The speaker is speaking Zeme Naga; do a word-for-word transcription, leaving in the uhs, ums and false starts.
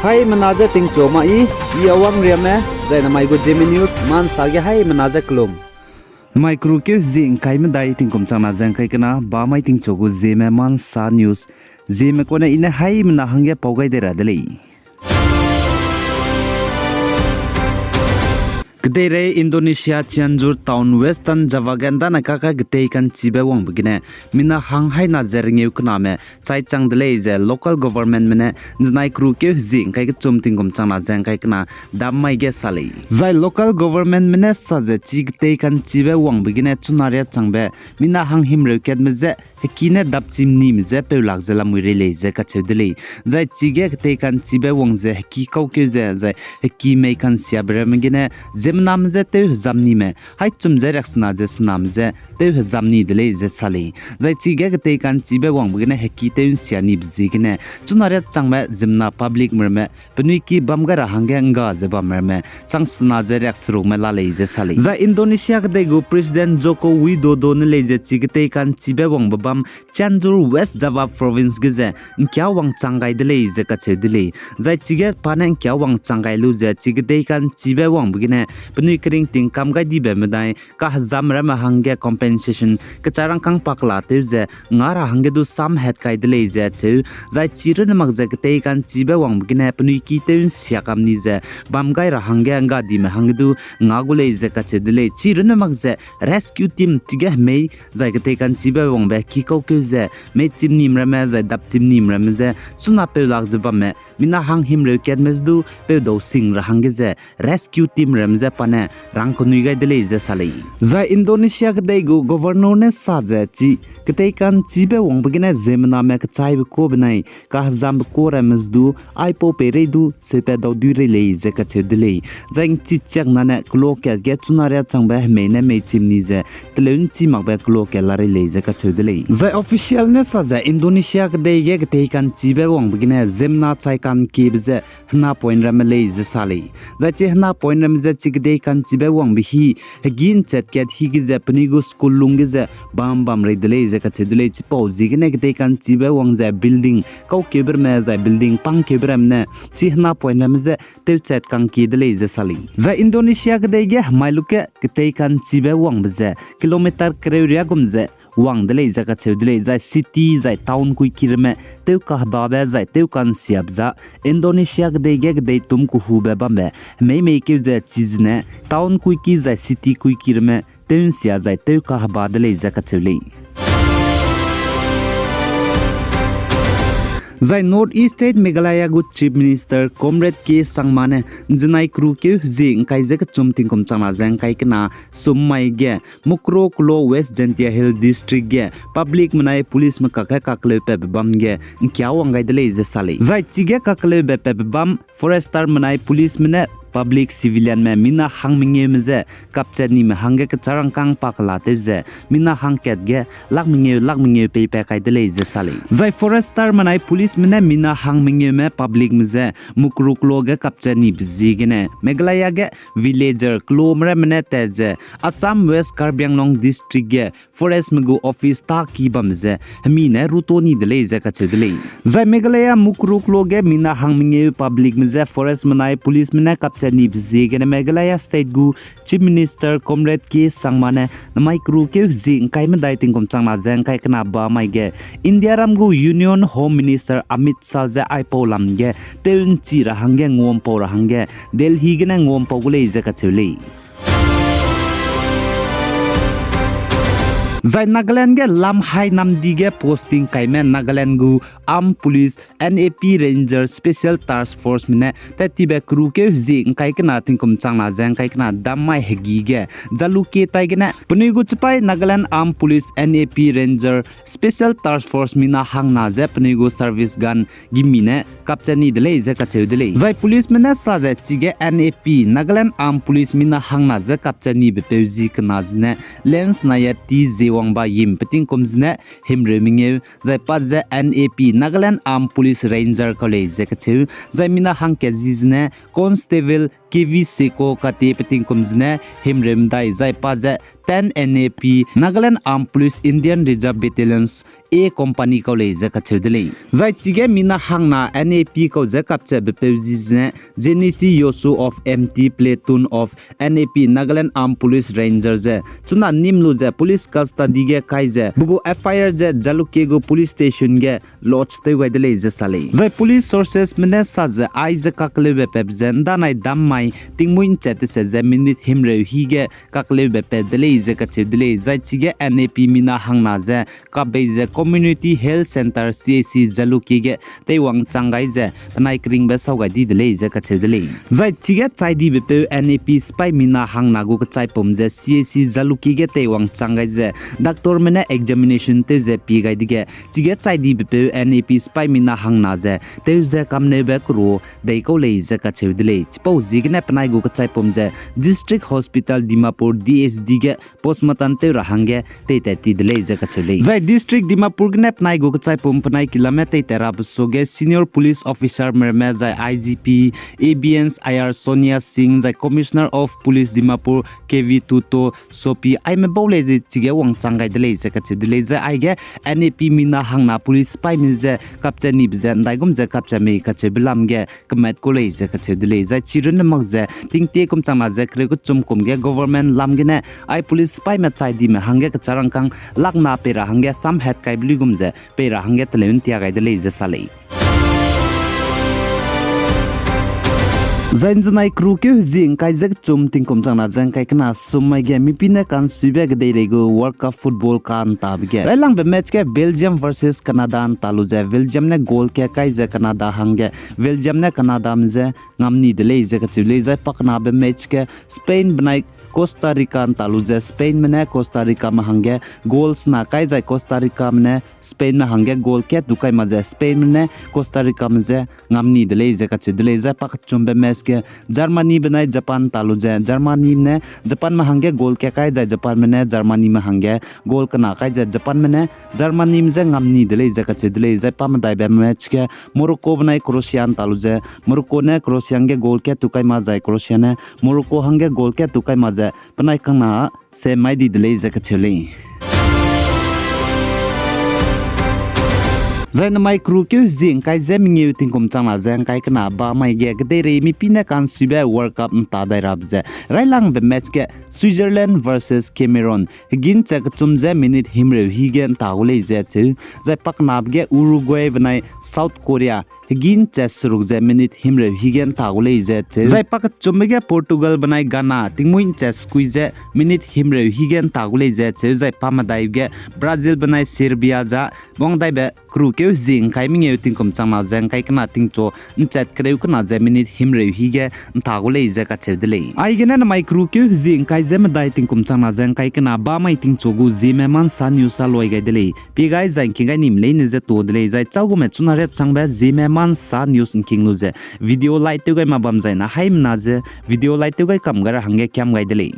Haimena je tingchu ma i, i Awang Riame, zai namai gu Zeme News, mansa ge haimena je kelum. Namai keru keu zie ngkai medai tingkum changna ze ngkai kena, bamai tingchu gu Zeme mansa news. Zeme kune i ne haimena hangge pau gai de ra de lei. Kedeirei Indonesia Cianjur Town Western Java ge ndane kaka getei ka'nchibe wangbe gene, mina hang haina ze rengeu kename, chai chang de lei ze local governmentme ne, nzenai keru keu zie ngkai kechum tingkum changna ze ngkai kena, dam mai ge sa lei. Zai local governmentme ne sa ze chi getei ka'nchibe wangbe gene chuna riâ changbe, mina hang himreu katme je, heki ne dapchimnime je peulak ze lamui rei lei ze kacheu de lei. Zai chige getei ka'nchibe wang ze heki kaukeu ze, zai heki mei ka'nsiabe ramme gene, ziemmename je tew hezamnime, haichum ze riaksena ze sename je, tew hezamni de lei ze sa lei. Zai chige getei ka'nchibe wangbe gene heki tew nsia nibe ziegene, chuna riâ changbe ziemmena publicme ramme, penui ki bam gai ra hangge ngga ze bamme ramme, chang sena ze riakserukme la lei ze sa lei. Zai Indonesia kedei gu President Joko Widodo ne lei ze chi getei ka'nchibe wangbe bam Cianjur West Java Province ge ze ngkia wangchang gai de lei ze kacheu de lei. Zai chige pa ne ngkia wangchang gai lu ze chi getei ka'nchibe wangbe gene penui keringting kam gai dibe medai kahezam ramme hangge compensation kecharangkâng pakla tew ze nga ra hangge du sam het kai de lei ze cheu. Zai chi runne mak ze getei ka'nchibe wangbe gene penui ki tew nsia kam ni ze bam gai ra hangge ngga dime hangge du nga gu lei ze kacheu de lei. Chi runne mak ze rescue team chige hemei zai getei ka'nchibe wangbe ki kaukeu ze mei chimnime ramme zai dapchimnime ramme je chuna peulak ze bamme, mina hang himreu katme je du peudau sing ra hangge ze rescue team ramme je pa ne rangkenui gai de lei ze sa lei. Zai Indonesia kedei gu governor ne sa ze chi getei ka'nchibe wangbe gene ziemmename kechaibe kuâ benai kahezambe kuâ ramme je du aipau pei rei du seupat dau dui rei lei ze kacheu de lei. Zai ngchi chiakna ne kelo kat ge chuna riâ changbe hemei ne mei chimni ze teleu nchi makbe kelo kat la rei lei ze kacheu de lei. Zai official ne sa ze Indonesia kedei ge getei ka'nchibe wangbe gene ziemmena chai ka'nkiebe ze hena point ramme lei ze sa lei. Zai chi hena point ramme je chi getei ka'nchibe wangbe hi, hegi nchat kat hi ge ze penui gu school lung ge ze bam bam rei de lei ze kacheu de lei. Chipau ziegene getei ka'nchibe wang ze building kaukeube ramme zai building pangkeube ramme ne chi hena point ramme je tewchat ka'nkie de lei ze sa lei. Zai Indonesia kedei ge hemai luke getei ka'nchibe wangbe ze kilometer kereu riâ gum ze wang de lei ze kacheu de lei. Zai city zai town kuiki ramme tew kahebabe zai tew ka'nsiabe za Indonesia kedei ge kedei tum kehube bambe hemei meikeu ze chi zene town kuiki zai city kuiki ramme tew nsia zai tew kaheba de lei ze kacheu lei. Zai North East State Meghalaya gu Chief Minister Comrade K Sangma ne nzenai keru keu hezie ngkai ze kechum tingkum changna ze ngkai kena sum mai ge Mukroh Kelo West Jaintia Hills District ge public menai police me kakge kakleube pebe bam ge ngkia wang gai de lei ze sa lei. Zai chige kakleube pebe bam forester menai police me ne public civilianme mina hang mengeume je kapchat nime hangge kecharangkâng pa kela tew ze mina hangkat ge lak mengeu lak mengeu peipat kai de lei ze sa lei. Zai forester menai police me ne mina hang mengeume public me je Mukroh Kelo ge kapchat nibe ziegene Meghalaya ge villager kelome ramme ne tat ze Assam West Karbi Anglong District ge forest me gu office tâ ki bam ze hemi ne ruto ni de lei ze kacheu de lei. Zai Meghalaya Mukroh Kelo ge mina hang mengeu public me je forest menai police me ne kapchat nibe ziegene Meghalaya State gu Chief Minister Comrade K Sangma ne namai keru keu hezie ngkai medai tingkum changna ze ngkai kena ba mai ge Indiaram gu Union Home Minister Amit Shah je aipau lam ge tew nchi ra hangge nguampau ra hangge Delhi gene nguampau gu lei ze kacheu lei. Zai Nagaland ge Lamhai namdi ge posting kaime Nagaland gu Armed Police, N A P Ranger Special Task Forceme ne tattibe keru keu hezie ngkai kena tingkum changna ze ngkai kena dam mai hegi ge Jalukie tai gene penui gu chipai Nagaland Armed Police, N A P Ranger Special Task Force mina hangna ze penui gu service gun gimi ne kapchat ni de lei ze kacheu de lei. Zai policeme ne sa ze chige N A P, Nagaland Armed Police mina hangna ze kapchat nibe peu zi kena zene Lance Nayati Zewangba yim pe tingkum zene himreu mengeu, zai pa ze N A P, Nagaland Armed Police Ranger kau lei ze kacheu, zai mina hangkat zi zene Constable K V Seko kate pe tingkum zene himreu medai, zai pa ze ten N A P, Nagaland Armed Police Indian Reserve Battalions A company kau lei ze kacheu de lei. Zai chige mina hangna N A P kau ze kapchatbepeu zi zene Jenisi Yosu of M T Platoon of N A P Nagaland Armed Police Ranger ze chuna nîm lu ze police custody ge kai ze pe gu F I R ze Jalukie gu police station ge lodge tew gai de lei ze sa lei. Zai police sourcesme ne sa ze aize kakeleube patbe ze ’ndanai dam mai tingmuî ’nchat tese ze minute himreu hî ge kakeleube pat de lei ze kacheu de lei. Zai chige N A P mina hangna ze kap bei ze Community Health Centre, C H C Jalukie ge teiwang chang gai ze penai keringbe sau gai di de lei ze kacheu de lei. Zai chige chai dibepeu N A P sipai mina hangna gu kechaipum ze C H C Jalukie ge teiwang chang gai ze doctorme ne examination tew ze pie gai dege, chige chai dibepeu N A P sipai mina hangna ze tew ze kamneube keru deikau lei ze kacheu de lei. Chipau ziegene penai gu kechaipum ze District Hospital Dimapur, D H D ge postmortem tew ra hangge teitat ti de lei ze kacheu lei. Zai District Dimapur gene penai gu kechaipum penai kilame teitat rabe suage senior police officerme ramme zai I G P, A B Ns I R Sonia Singh, zai Commissioner of Police Dimapur K V Tuto Sopi aime bau lei ze chige wangchang gai de lei ze kacheu de lei. Zai aige N A P mina hangna police sipaime ze kapchat nibe ze ’ndaigum ze kapchat mei kacheube lam ge kemat kau lei ze kacheu de lei. Zai chirunne mak ze tingtie kum changna ze kereu kechum kum ge government lam gene ai police sipaime chai dime hangge kecharangkâng lakna pei ra hangge samhat kaibe luigum ze pei ra hangge teleu ’ntia gai de lei ze sa lei. Zai ’nzenai keru keu hezie ’ngkai ze kechum tingkum changna ze ’ngkai kena sum mai ge mipine ka'nsuibe kedeirei gu World Cup football ka'ntabe ge railangbe match ge Belgium versus Canada ’nta lu ze Belgium ne goal kat kai ze Canada hangge Belgium ne Canadame je ngam ni de lei ze kacheu lei. Zai pakenabe match ge Spain benai Costa Rica ’nta lu ze Spainme ne Costa Ricame hangge goal sena kai zai Costa Ricame ne Spainme hangge goal kat du kai mak ze Spainme ne Costa Ricame je ngam ni de lei ze kacheu de lei. Zai pakechumbe match ge Germany benai Japan ’nta lu ze Germanyme ne Japanme hangge goal kat kai zai Japanme ne Germanyme hangge goal kena kai ze Japanme ne Germanyme je ngam ni de lei ze kacheu de lei. Zai pamedaibe match ge Morocco benai Croatia ’nta lu ze Morocco ne Croatia hangge goal kat du kai mak zai Croatia ne Morocco hangge goal kat du kai mak ze penai kangna se mai di de lei ze kacheu lei. Zai namai keru keu hezie ’ngkai ze mengeu tingkum changna ze ’ngkai kena ba mai ge kedeirei mipine ka'nsuibe World Cup ’nta dai rabe ze railangbe match ge Switzerland versus Cameroon hegî ’nchat kechum ze minute himreu hî ge ’nta gu lei ze cheu. Zai pakenabe ge Uruguay benai South Korea hegî ’nchat seruk ze minute himreu hî ge ’nta gu lei ze cheu. Zai pakechumbe ge Portugal benai Ghana tingmuî ’nchat sekui ze minute himreu hî ge ’nta gu lei ze cheu. Zai pamedai ge Brazil benai Serbia za wangdaibe keru keu hezie ’ngkai mengeu tingkum changna ze ’ngkai kena tingchu ’nchat kereu kena ze minute himreu hî ge ’nta gu lei ze kacheu de lei. Aigene namai keru keu hezie ’ngkai ze medai tingkum changna ze ’ngkai kena ba mai tingchu gu Zeme Mansa News a loi gai de lei. Pie gai zai ’ngking gai nime leine ze tuâ de lei. Zai châugume chuna riap changbe Zeme Mansa News ’ngking lu ze video like tew gai ma bam zai na haimena ze video like tew gai kam gai ra hangge kiam gai de lei.